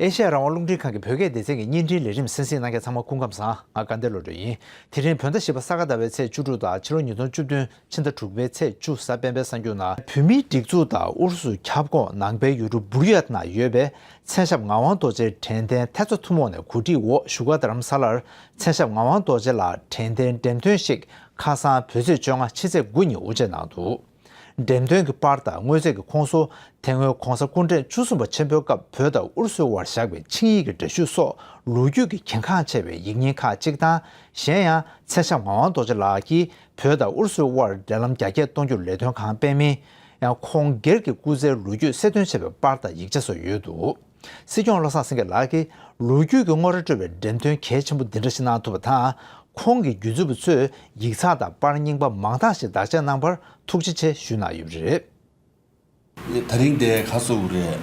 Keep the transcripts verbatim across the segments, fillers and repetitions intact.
ཨེ་ཤ་ཡ་རང་དབང་རླུང་འཕྲིན་ཁང་གི་བོད་སྐད་སྡེ་ཚན་གྱི་བརྙན་འཕྲིན་ལས་རིམ་གསན་གཟིགས་གནང་མཁན་ཚང་མ་སྐུ་ཁམས་བཟང་། ང་དགའ་ལྡན་བློ་གྲོས་ཡིན། དེ་རིང་བོད་ཟླ་བཞི་པ་ས་ག་ཟླ་བའི་ཚེས་བཅུ་དྲུག་དང་ཕྱི་ལོ་ཉིས་སྟོང་བཅུ་བདུན་ཕྱི་ཟླ་དྲུག་པའི་ཚེས་བཅུ་གཟའ་སྤེན་པའི་གསར་འགྱུར་ནང་བོད་མིའི་སྒྲིག་འཛུགས་དང་ཨུ་རུ་སུ་ཁྱབ་ཁོངས་ནང་པའི་ཡུལ་གྲུ་འབུར་ཡ་ནང་ཡོད་པའི་མཚན་ཞབས་ངག་དབང་རྡོ་རྗེའི་དྲན་རྟེན་ཐེབས་རྩ་ཐུན་མོང་ནས་གོ་སྒྲིག་འོག་བཞུགས་སྒར་རྡ་རམ་ས་ལར་མཚན་ཞབས་ངག་དབང་རྡོ་རྗེ་ལགས་དྲན་རྟེན་འགྲེམས་སྟོན་ཞིག་ཁ་སང་བོད་ཚེས་བཅོ་ལྔ་ཕྱི་ཚེས་དགུ་ཉིན་དབུ་འབྱེད་གནང་འདུག་འགྲེམས་སྟོན་གྱི་པར་དང་དངོས་རྫས་ཀྱི་ཁོངས་སུ་དེ་སྔོན་༧གོང་ས་སྐུ་ཕྲེང་བཅུ་གསུམ་པ་ཆེན་པོའི་སྐབས་བོད་དང་ཨུ་རུ་སུའི་དབར་བཞག་པའི་ཆིངས་ཡིག་གི་འདྲ་བཤུས་སོགས་ལོ་རྒྱུས་ཀྱི་གལ་འགངས་ཆེ་བའི་ཡིག་རྙིང་ཁག་གཅིག་དང་། གཞན་ཡང་མཚན་ཞབས་ངག་དབང་རྡོ་རྗེ་ལགས་ཀྱིས་བོད་དང་ཨུ་རུ་སུའི་དབར་འབྲེལ་ལམ་རྒྱ་སྐྱེད་གཏོང་རྒྱུར་ལས་དོན་གང་སྤེལ་མིན། ཡང་ཁོང་སྒེར་གྱི་སྐུ་ཚེའི་ལོ་རྒྱུས་གསལ་སྟོན་བྱས་པའི་པར་དང་ཡིག་ཆ་སོགས་ཡོད་འདུག་སྲིད་སྐྱོང་བློ་བཟང་སེང་གེ་ལགས་ཀྱིས་ལོ་རྒྱུས་ཀྱི་དངོས་ར་སྤྲོད་པའི་འགྲེམས་སྟོན་གལ་ཆེན་པོ་འདི་འདྲ་ཞིག་གནང་ཐུབ་པ་དང་། ཁོང་གི་རྒྱུད་འཛིན་པ་ཚོས་ཡིག་ཚགས་དང་པར་རྙིང་པ་མང་དག་ཞིག་བདག་གཅེས་གནང་བར་ཐུགས་རྗེ་ཆེ་ཞུས་གནང་ཡོད་པ་རེད། དེ་རིང་དེ་ཁ་སོ་རེད།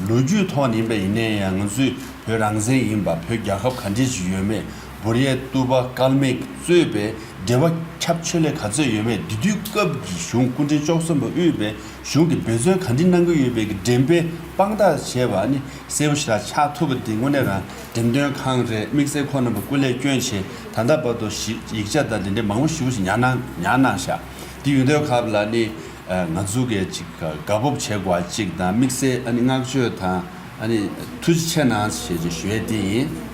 ལོ་རྒྱུས་ཐོག་ནས་ཡིན་པ་ཡིན་ནའི་ཡང་ང་ཚོས་བོད་རང་བཙན་ཡིན་པ་བོད་རྒྱལ་ཁབ་ག་འདྲས་ཞིག་ཡོད་མེད་བོར་ཡས་ཏུ་པ་ཀལ་མེག་གཙོས་པའི་འབྲེལ་བ་ཁྱབ་ཆེ་ལས་ག་ཚོད་ཡོད་མེད་དེ་དུས་སྐབས་ཀྱི་གཞུང་སྐུ་ཕྲེང་བཅུ་གསུམ་པ་དབུས་པའི་གཞུང་གིས་འབད་བརྩོན་ག་འདྲ་གནང་གི་ཡོད་པའི་གི་འགྲེམས་སྤེལ་དཔང་རྟགས་བྱས་པ་ནི་གསལ་པོ་ཞེ་དྲག་ཆགས་ཐུབ་པ་འདི་དངོས་གནས་རང་འགྲེམས་སྟོན་ཁང་རེད། དམིགས་བསལ་ཁོང་རྣམ་པ་སྐུ་ལས་བསྐྱོན་བྱས་ད་ལྟ་བར་དུ་ཞི་ཡིག་ཆ་དང་དེ་འདྲའི་མང་པོ་ཞེ་པོ་ཞིག་ཉར་གནང་ཉར་གནང་བཞག་དེ་ཡོད་དུས་སྐབས་ལ་ནི་ང་ཚོ་གི་ཅིག་དགའ་སྤོབས་བྱེད་དགོས་པ་ཅིག་དང་དམིགས་བསལ་ཨ་ནི་བསྔགས་བརྗོད་དང་ཨ་ནི་ཐུགས་རྗེ་ཆེ་གནང་ཞེས་ཞུ་ཡས་དེ་ཡིན།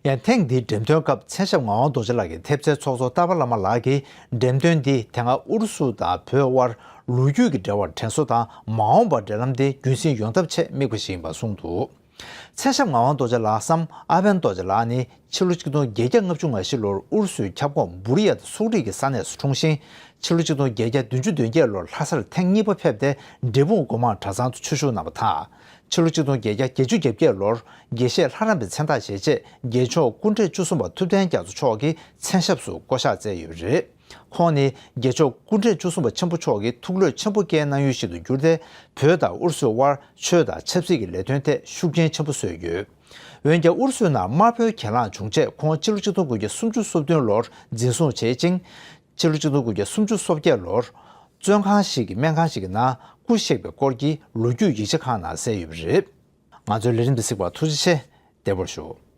ཡང་ཐེངས་འདིའི་འགྲེམས་སྟོན་སྐབས་མཚན་ཞབས་ངག་དབང་རྡོ་རྗེ་ལགས་ཀྱི་ཐེབས་རྩའི་ཚོགས་གཙོ་ཏཱ་པ་བླ་མ་ལགས་ཀྱིས་འགྲེམས་སྟོན་འདིས་དེ་སྔ་ཨུ་རུ་སུ་དང་བོད་དབར་ལོ་རྒྱུས་ཀྱི་འབྲེལ་བར་དྲན་གསོ་དང་མ་འོངས་པར་འབྲེལ་ལམ་དེ་རྒྱུན་སྲིང་ཡོང་ཐབས་ཆེད་དམིགས་པ་ཞིག་ཡིན་པ་གསུངས་འདུག་མཚན་ཞབས་ངག་དབང་རྡོ་རྗེ་ལགས་སམ་ཨ་བན་རྡོ་རྗེ་ལགས་ནི་ཕྱི་ལོ་ཆིག་སྟོང་བརྒྱད་བརྒྱ་ལྔ་བཅུ་ང་བཞི་ལོར་ཨུ་རུ་སུའི་ཁྱབ་ཁོངས་འབུར་ཡ་དང་སུག་རི་གི་ས་གནས་སུ་འཁྲུངས་ཤིང་། ཕྱི་ལོ་ཆིག་སྟོང་བརྒྱད་བརྒྱ་བདུན་ཅུ་དོན་བརྒྱད་ལོར་ལྷ་སར་ཐེངས་གཉིས་པ་ཕེབས་ཏེ་འབྲས་སྤུངས་སྒོ་མང་གྲྭ་ཚང་དུ་ཆོས་ཞུགས་གནང་བ་དང་། ཕྱི་ལོ་ཆིག་སྟོང་བརྒྱད་བརྒྱ་བརྒྱད་ཅུ་གྱ་བརྒྱད་ལོར་དགེ་བཤེས་ལྷ་རམས་པའི་མཚན་རྟགས་བཞེས་རྗེས་རྒྱལ་མཆོག་སྐུ་ཕྲེང་བཅུ་གསུམ་པ་ཐུབ་བསྟན་རྒྱ་མཚོ་མཆོག་གི་མཚན་ཞབས་སུ་བསྐོ་གཞག་མཛད་ཡོད་པ་རེད། ཁོང་ནི་རྒྱལ་མཆོག་སྐུ་ཕྲེང་བཅུ་གསུམ་པ་ཆེན་པོ་མཆོག་གི་ཐུགས་བློས་ཆེན་པོ་བསྐྱེད་གནང་ཡུལ་ཞིག་ཏུ་གྱུར་ཏེ། བོད་དང་ཨུ་རུ་སུའི་དབར་ཆོས་དང་ཆབ་སྲིད་ཀྱི་ལས་དོན་ཐད་ཤུགས་རྐྱེན་ཆེན་པོ་བཟོས་ཡོད། འོན་ཀྱང་ཨུ་རུ་སུའི་ནང་དམར་པོའི་གྱེན་ལངས་བྱུང་རྗེས་ཁོང་ཕྱི་ལོ་ཆིག་སྟོང་དགུ་བརྒྱ་སུམ་ཅུ་སོ་བདུན་ལོར་འཛིན་བཟུང་བྱེད་ཅིང་། ཕྱི་ལོ་ཆིག་སྟོང་དགུ་བརྒྱ་སུམ་ཅུ་སོ་བརྒྱད་ལོར་བཙོན་ཁང་ཞིག་གི་སྨན་ཁང་ཞིག་གི་ནང་སྐུ་གཤེགས་པའི་སྐོར་གྱི་ལོ་རྒྱུས་ཡིག་ཆ་ཁག་ནང་གསལ་ཡོད་པ་རེད། ང་ཚོའི་ལས་རིམ་འདི་གཟིགས་པར་ཐུགས་རྗེ་ཆེ། བདེ་པོར་བཞུགས།